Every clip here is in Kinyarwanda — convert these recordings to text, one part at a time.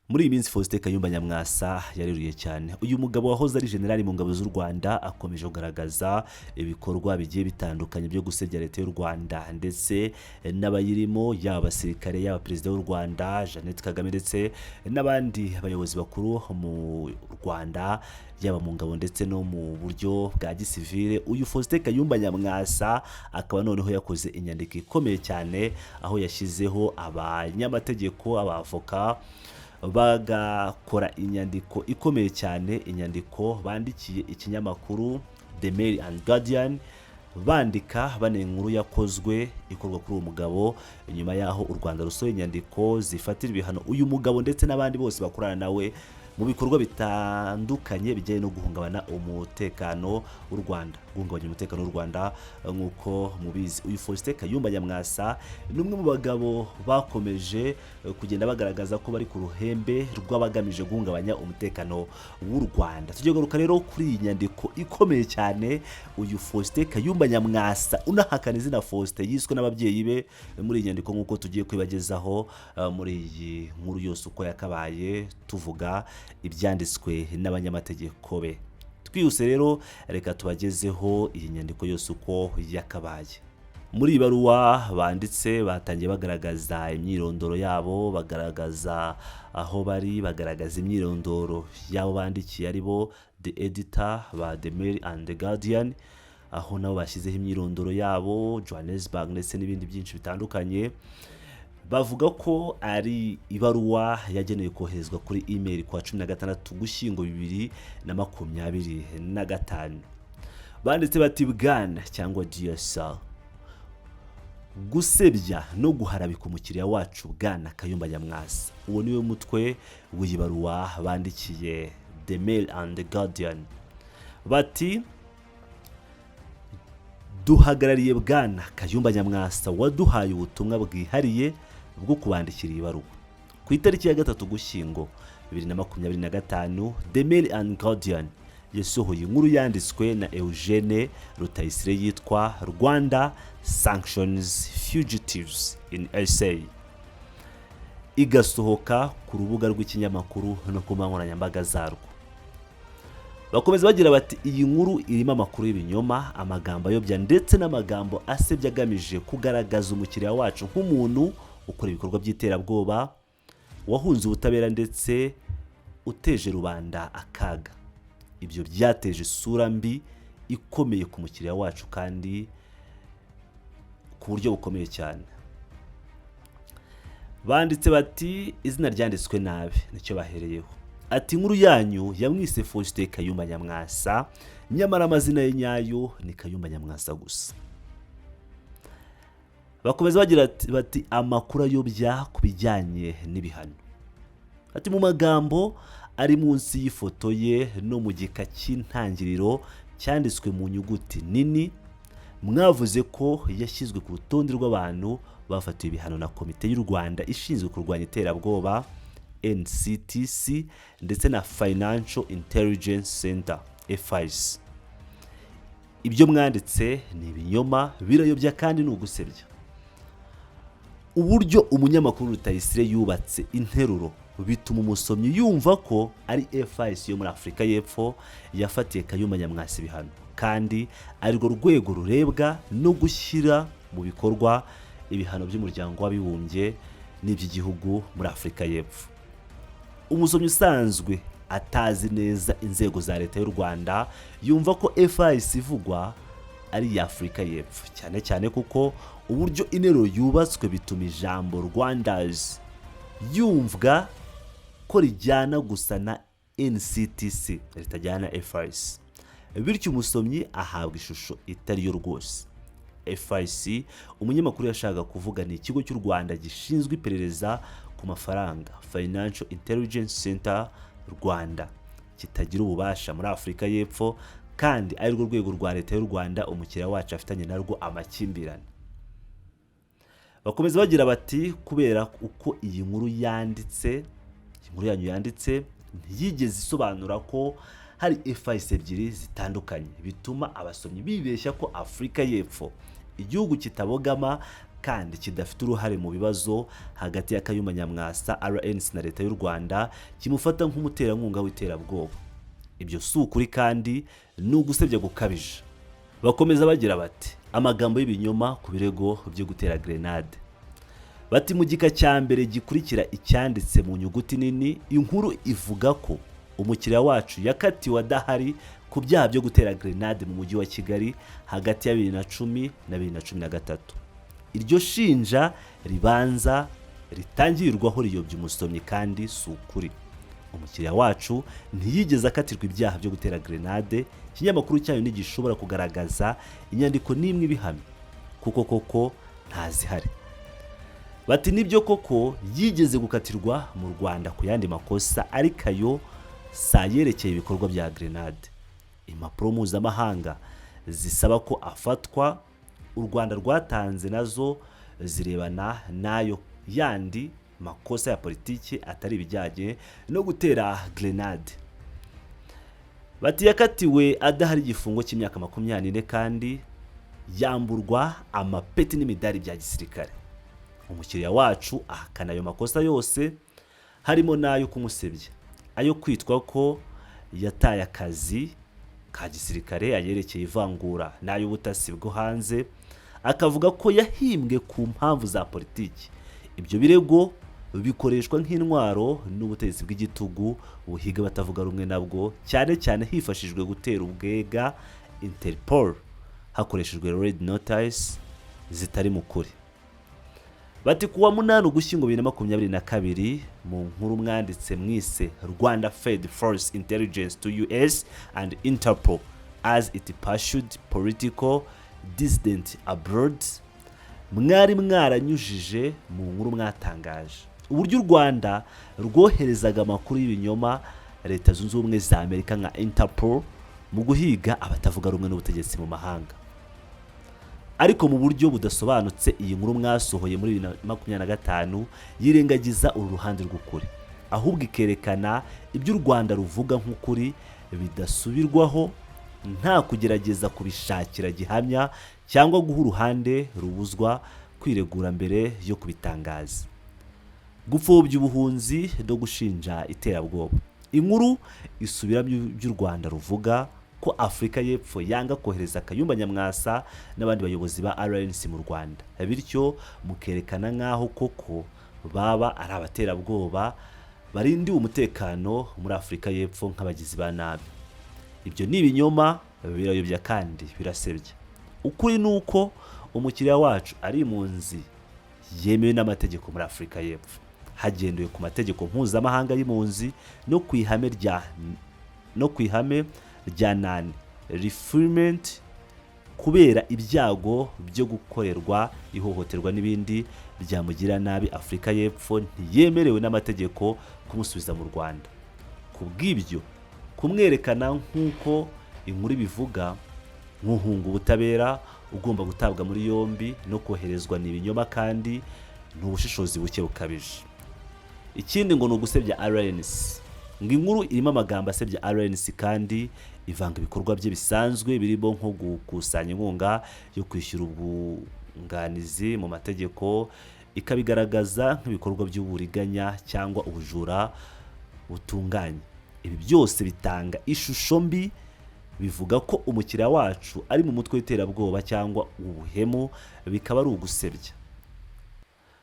Muri iyi minsi Faustin Kayumba Nyamwasa yareruye cyane. Uyu mugabo wahoze ari generali mu ngabo z'u Rwanda akomeje kugaragaza ibikorwa bigiye bitandukanye byo gusebya leta y'u Rwanda ndetse n'abayirimo, yaba abasirikare, yaba perezida w'u Rwanda Jeannette Kagame ndetse n'abandi bayobozi bakuru mu Rwanda, yaba mu ngabo ndetse no mu buryo bwa gisivile. Uyu Faustin Kayumba Nyamwasa akaba noneho yakoze inyandiko ikomeye cyane, aho yashyizeho abanyamategeko, abavoka, bagakora inyandiko ikomeye cyane, inyandiko bandikiye ikinyamakuru The Mail and Guardian, bandika banenga inkuru yakozwe ikorwa kuri uwo mugabo nyuma y'aho u Rwanda rusohoye inyandiko zifatira ibihano uyu mugabo ndetse n'abandi bose bakorana nawe mu bikorwa bitandukanye bijyanye no guhungabana umutekano w'u Rwanda, guhungabanya umutekano w'u Rwanda. Nk'uko mubizi, uyu Faustin Kayumba Nyamwasa ni umwe mu bagabo bakomeje kugenda bagaragaza ko bari ku ruhembe rw'abagamije guhungabanya umutekano w'u Rwanda. Tujye kugaruka rero kuri iyi nyandiko ikomeye cyane uyu Faustin Kayumba Nyamwasa, unahakana izina Faustin yiswe n'ababyeyi be, muri iyi nyandiko, nk'uko tugiye kubibagezaho muri iyi nkuru yose uko yakabaye, tuvuga ibyanditswe n'abanyamategeko be. Twihuse rero, reka tubagezeho iyi nyandiko yose uko yakabaye. Muri iyi baruwa banditse, batangiye bagaragaza imyirondoro yabo, bagaragaza aho bari, bagaragaza imyirondoro y'abo bandikiye, ari bo the editor ba The Mail and the Guardian, aho nabo bashyizeho imyirondoro yabo, Johannesburg, ndetse n'ibindi byinshi bitandukanye. Bavuga ko ari ibaruwa yagenewe koherezwa kuri email ku wa 16 Ugushyingo 2025. Banditse bati: "Bwana cyangwa Dear Sir, gusebya no guharabika umukiriya wacu Bwana Kayumba Nyamwasa." Uwo niwe mutwe w'iyi baruwa bandikiye The Mail and the Guardian. Bati: "Duhagarariye Bwana Kayumba Nyamwasa waduhaye ubutumwa bwihariye bwo kubandikira iyi baruwa. Ku itariki ya 3 Ugushyingo 2025, The Mail and Guardian yasohoye inkuru yanditswe na Eugene Rutayisire yitwa 'Rwanda Sanctions Fugitives in SA', igasohoka ku rubuga rw'ikinyamakuru no ku mbuga nkoranyambaga zarwo." Bakomeza bagira bati: "Iyi nkuru irimo amakuru y'ibinyoma, amagambo ayobya ndetse n'amagambo asebya agamije kugaragaza umukiriya wacu nk'umuntu ukora ibikorwa by'iterabwoba, wahunze ubutabera ndetse uteje rubanda akaga. Ibyo byateje isura mbi ikomeye ku mukiriya wacu kandi ku buryo bukomeye cyane." Banditse bati: "Izina ryanditswe nabi." Nicyo bahereyeho. Ati: "Inkuru yanyu yamwise Faustin Kayumba Nyamwasa, nyamara amazina ye nyayo ni Kayumba Nyamwasa gusa." Bakomeza bagira bati: "Amakuru ayobya ku bijyanye n'ibihano." Ati: "Mu magambo ari munsi y'ifoto ye no mu gika cy'intangiriro cyanditswe mu nyuguti nini, mwavuze ko yashyizwe ku rutonde rw'abantu bafatiwe ibihano na Komite y'u Rwanda ishinzwe kurwanya iterabwoba, NCTC, ndetse na Financial Intelligence Center, FIC. Ibyo mwanditse ni ibinyoma, birayobya kandi ni ugusebya. Uburyo umunyamakuru Rutayisire yubatse interuro bituma umusomyi yumva ko ari FIC yo muri Afurika y'Epfo yafatiye Kayumba Nyamwasa ibihano, kandi arirwo rwego rurebwa no gushyira mu bikorwa ibihano by'Umuryango w'Abibumbye n'iby'igihugu muri Afurika y'Epfo. Umusomyi usanzwe atazi neza inzego za leta y'u Rwanda yumva ko FIC ivugwa ari iya Afurika y'Epfo, cyane cyane kuko uburyo interuro yubatswe bituma ijambo 'Rwanda's' yumvwa ko rijyana gusa na NCTC, ritajyana na FIC, bityo umusomyi ahabwa ishusho itari yo rwose. FIC umunyamakuru yashakaga kuvuga ni ikigo cy'u Rwanda gishinzwe iperereza ku mafaranga, Financial Intelligence Center Rwanda, kitagira ububasha muri Afurika y'Epfo kandi arirwo rwego rwa leta y'u Rwanda umukiriya wacu afitanye narwo amakimbirane." Bakomeza bagira bati: "Kubera uko iyi nkuru yanditse, iyi nkuru yanyu yanditse ntiyigeze isobanura ko hari FIC ebyiri zitandukanye, bituma abasomyi bibeshya ko Afurika y'Epfo, igihugu kitabogama Kandi kidafite uruhare mu bibazo hagati ya Kayumba Nyamwasa, RNC na Leta y'u Rwanda, kimufata nk'umuterankunga w'iterabwoba. Ibyo si ukuri kandi ni ugusebya gukabije. Bakomeza bagira bati: "Amagambo y'ibinyoma ku birego byo gutera grenade." Bati: "Mu gika cya mbere gikurikira icyanditse mu nyuguti nini, inkuru ivuga ko umukiriya wacu yakatiwe adahari ku byaha byo gutera grenade mu Mujyi wa Kigali hagati ya 2010 na 2013. Iryo shinja ribanza ritangirirwaho riyobya umusomyi kandi si ukuri. Umukiriya wacu ntiyigeze akatirwa ibyaha byo gutera grenade. Ikinyamakuru cyayo ntigishobora kugaragaza inyandiko n'imwe ibihamya, kuko koko ntazihari." Bati: "Nibyo koko yigeze gukatirwa mu Rwanda ku yandi makosa, ariko ayo si ayerekeye ibikorwa bya grenade. Impapuro mpuzamahanga zisaba ko afatwa u Rwanda rwatanze nazo zirebana n'ayo yandi makosa ya politiki, atari ibijyanye no gutera grenade." Bati: "Yakatiwe adahari igifungo cy'imyaka 24 kandi yamburwa amapeti n'imidari bya gisirikare. Umukiriya wacu ahakana ayo makosa yose, harimo n'ayo kumusebya, ayo kwitwa ko yataye akazi ka gisirikare, ayerekeye ivangura n'ay'ubutasi bwo hanze, akavuga ko yahimbwe ku mpamvu za politiki. Ibyo birego bikoreshwa nk'intwaro n'ubutegetsi bw'igitugu buhiga abatavuga rumwe nabwo, cyane cyane hifashishijwe gutera ubwega Interpol hakoreshejwe red notice zitari mu kuri." Bati: "Kuwa 8 Ugushyingo 2022, mu nkuru mwanditse mwise 'Rwanda Fed False Intelligence to US and Interpol as it pursued political dissident abroad', mwari mwaranyujije mu nkuru mwatangaje uburyo u Rwanda rwoherezaga amakuru y'ibinyoma Leta Zunze Ubumwe za Amerika nka Interpol mu guhiga abatavuga rumwe n'ubutegetsi mu mahanga, ariko mu buryo budasobanutse. Iyi nkuru mwasohoye muri 2025 yirengagiza uru ruhande rw'ukuri, ahubwo ikerekana ibyo u Rwanda ruvuga nk'ukuri bidasubirwaho, nta kugerageza kubishakira gihamya cyangwa guha uruhande rubuzwa kwiregura mbere yo kubitangaza. Gupfobya ubuhunzi no gushinja iterabwoba. Inkuru isubiramo ibyo u Rwanda ruvuga ko Afurika y'Epfo yanga kohereza Kayumba Nyamwasa n'abandi bayobozi ba RNC mu Rwanda, bityo mukerekana nk'aho koko baba ari abaterabwoba barindiwe umutekano muri Afurika y'Epfo nk'abagizi ba nabi. Ibyo ni ibinyoma, birayobya kandi birasebya. Ukuri ni uko umukiriya wacu ari impunzi yemewe n'amategeko muri Afurika y'Epfo, hagendewe ku mategeko mpuzamahanga y'impunzi no ku ihame rya non refoulement, kubera ibyago byo gukorerwa ihohoterwa n'ibindi byamugira nabi. Afurika y'Epfo ntiyemerewe n'amategeko kumusubiza mu Rwanda. Ku bw'ibyo, kumwerekana nk'uko inkuru ibivuga, nk'uhunga ubutabera ugomba gutabwa muri yombi no koherezwa, ni ibinyoma kandi ni ubushishozi buke bukabije." Ikindi ngo ni ugusebya RNC. Ngo inkuru irimo amagambo asebya RNC kandi ivanga ibikorwa bye bisanzwe, birimo nko gukusanya inkunga yo kwishyura ubwunganizi mu mategeko, ikabigaragaza nk'ibikorwa by'uburiganya cyangwa ubujura butunganye. Ibi byose bitanga ishusho mbi, bivuga ko umukiriya wacu ari mu mutwe w'iterabwoba cyangwa ubuhemu, bikaba ari ugusebya.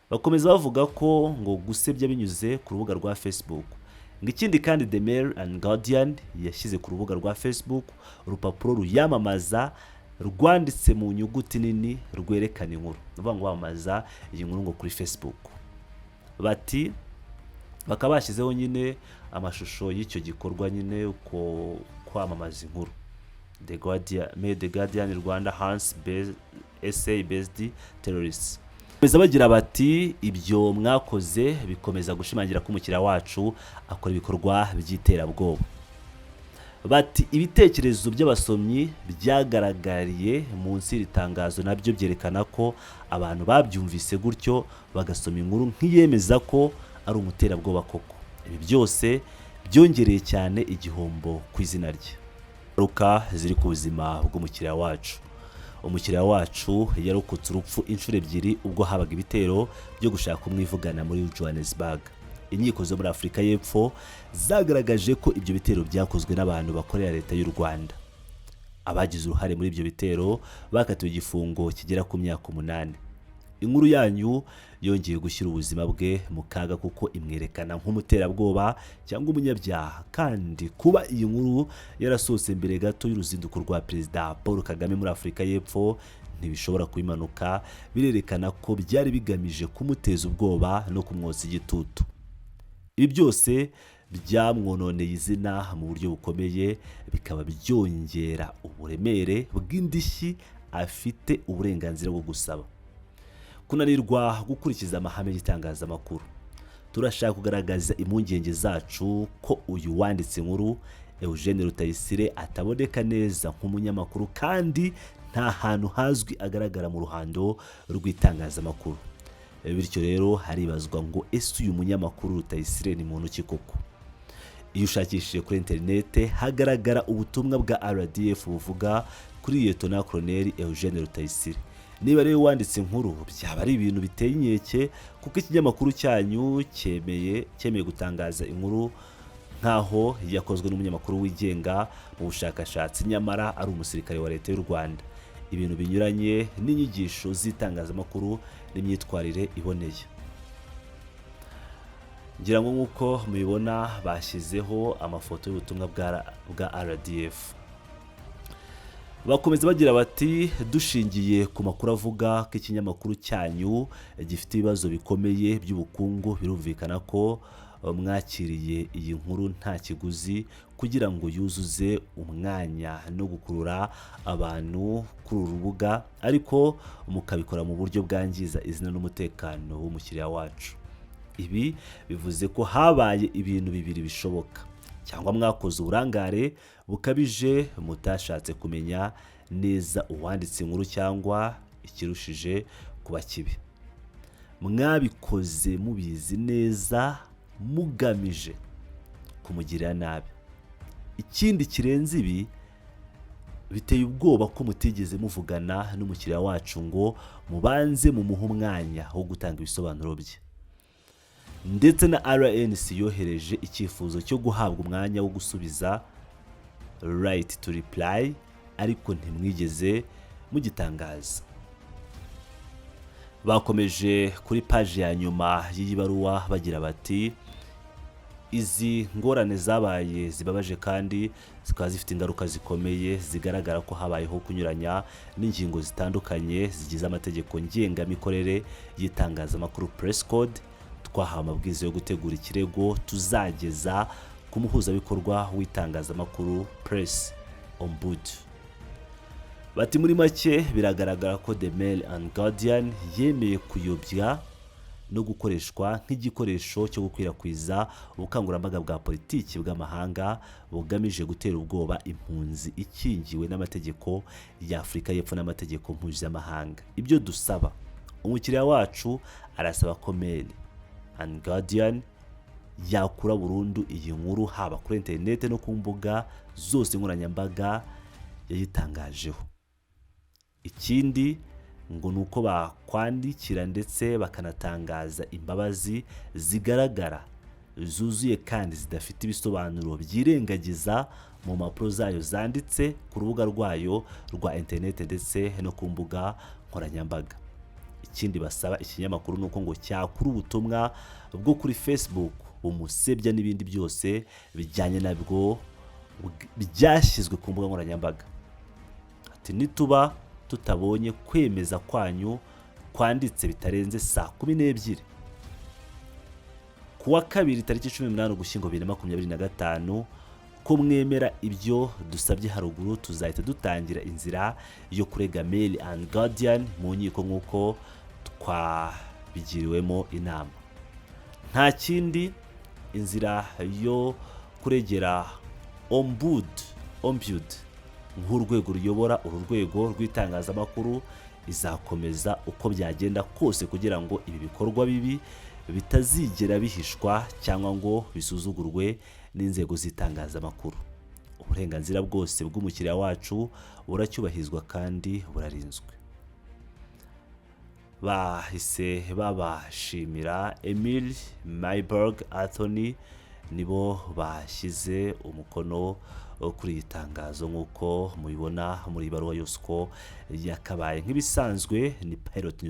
Bakomeza bavuga ko ngo gusebya binyuze ku rubuga rwa Facebook. Ngo ikindi kandi, The Mail and Guardian yashyize ku rubuga rwa Facebook urupapuro ruyamamaza rwanditse mu nyuguti nini rwerekana inkuru. Ni ukuvuga ngo bamamaza iyi nkuru ngo kuri Facebook. Bati bakaba bashyizeho nyine amashusho y'icyo gikorwa nyine uko kwamamaza inkuru. The Guardian, May The Guardian Rwanda hunts SA based terrorists. Bakomeza bagira bati: "Ibyo mwakoze bikomeza gushimangira ko umukiriya wacu akora ibikorwa by'iterabwoba." Bati: "Ibitekerezo by'abasomyi byagaragariye munsi y'iri tangazo nabyo byerekana ko abantu babyumvise gutyo, bagasoma inkuru nk'iyemeza ko ari umuterabwoba koko. Ibi byose byongereye cyane igihombo ku izina rye." Ingaruka ziri ku buzima bw'umukiriya wacu. Umukiriya wacu yarokotse urupfu inshuro ebyiri ubwo habaga ibitero byo gushaka kumwivugana muri Johannesburg. Inkiko zo muri Afurika y'Epfo zagaragaje ko ibyo bitero byakozwe n'abantu bakorera leta y'u Rwanda. Abagize uruhare muri ibyo bitero bakatiwe igifungo kigera ku myaka 8. Inkuru yanyu yongeye gushyira ubuzima bwe mu kaga kuko imwerekana nk'umuterabwoba cyangwa umunyabyaha. Kandi kuba iyi nkuru yarasohotse mbere gato y'uruzinduko rwa Perezida Paul Kagame muri Afurika y'Epfo ntibishobora kuba impanuka, birerekana ko byari bigamije kumuteza ubwoba no kumwotsa igitutu. Ibi byose byamwononeye izina mu buryo bukomeye, bikaba byongera uburemere bw'indishyi afite uburenganzira bwo gusaba. Kunanirwa gukurikiza amahame y'itangazamakuru. Turashaka kugaragaza impungenge zacu ko uyu wanditse inkuru Eugene Rutayisire ataboneka neza nk'umunyamakuru kandi nta hantu hazwi agaragara mu ruhando rw'itangazamakuru. Bityo rero haribazwa ngo ese uyu munyamakuru Rutayisire ni muntu ki koko? Iyo ushakishije kuri interinete hagaragara ubutumwa bwa RDF buvuga kuri Liyetona Koloneli Eugene Rutayisire. Niba rero wanditse inkuru, byaba ari ibintu biteye inkeke kuko ikinyamakuru cyanyu cyemeye gutangaza inkuru nk'aho yakozwe n'umunyamakuru wigenga mu bushakashatsi, nyamara ari umusirikare wa leta y'u Rwanda. Ibintu binyuranye n'inyigisho z'itangazamakuru n'imyitwarire iboneye. Ngira ngo nk'uko mubibona bashyizeho amafoto y'ubutumwa bwa RDF. Bakomeza bagira bati: "Dushingiye ku makuru avuga ko ikinyamakuru cyanyu gifite ibibazo bikomeye by'ubukungu, birumvikana ko mwakiriye iyi nkuru nta kiguzi kugira ngo yuzuze umwanya no gukurura abantu kuri uru rubuga, ariko mukabikora mu buryo bwangiza izina n'umutekano w'umukiriya wacu. Ibi bivuze ko habaye ibintu bibiri bishoboka: cyangwa mwakoze uburangare bukabije mutashatse kumenya neza uwanditse inkuru, cyangwa ikirushije kuba kibi, mwabikoze mubizi neza mugamije kumugirira nabi. Ikindi kirenze ibi, biteye ubwoba ko mutigeze muvugana n'umukiriya wacu ngo mubanze mumuhe umwanya wo gutanga ibisobanuro bye. Ndetse na RNC yohereje icyifuzo cyo guhabwa umwanya wo gusubiza, right to reply, ariko ntimwigeze mugitangaza." Bakomeje kuri paji ya nyuma y'iyi baruwa bagira bati: "Izi ngorane zabaye zibabaje kandi zikaba zifite ingaruka zikomeye. Zigaragara ko habayeho kunyuranya n'ingingo zitandukanye zigize amategeko ngengamikorere y'itangazamakuru, press code. Twahawe amabwiriza yo gutegura ikirego tuzageza ku muhuzabikorwa w'itangazamakuru, press ombud." Bati: "Muri make biragaragara ko The Mail and Guardian yemeye kuyobya no gukoreshwa nk'igikoresho cyo gukwirakwiza ubukangurambaga bwa politiki bw'amahanga bugamije gutera ubwoba impunzi ikingiwe n'amategeko y'Afurika y'Epfo n'amategeko mpuzamahanga. Ibyo dusaba: umukiriya wacu arasaba ko Mail and Guardian yakura burundu iyi nkuru haba kuri interineti no ku mbuga zose nkoranyambaga yayitangajeho. Ikindi ngo ni uko bakwandikira ndetse bakanatangaza imbabazi zigaragara, zuzuye kandi zidafite ibisobanuro byirengagiza mu mpapuro zayo zanditse ku rubuga rwayo rwa interineti ndetse no ku mbuga nkoranyambaga. Ikindi basaba ikinyamakuru ni uko ngo cyakura ubutumwa bwo kuri Facebook bumusebya n'ibindi byose bijyanye nabwo byashyizwe ku mbuga nkoranyambaga." Ati: "Nituba tutabonye kwemeza kwanyu kwanditse bitarenze saa 12 ku wa kabiri tariki 18 Ugushyingo 2025 ko mwemera ibyo dusabye haruguru, tuzahita dutangira inzira yo kurega Mail and Guardian mu nkiko nk'uko twabigiriwemo inama. Nta kindi, inzira yo kuregera ombud nk'urwego ruyobora uru rwego rw'itangazamakuru izakomeza uko byagenda kose, kugira ngo ibi bikorwa bibi bitazigera bihishwa cyangwa ngo bisuzugurwe n'inzego z'itangazamakuru." Uburenganzira bwo gusubiza. Uburenganzira bwose bw'umukiriya wacu buracyubahirizwa kandi burarinzwe. Bahise babashimira. Emile Myburgh Anthony nibo bashyize umukono kuri iyi tangazo, nk'uko mubibona muri ibaruwa yose uko yakabaye. Nk'ibisanzwe, ni Pilot News.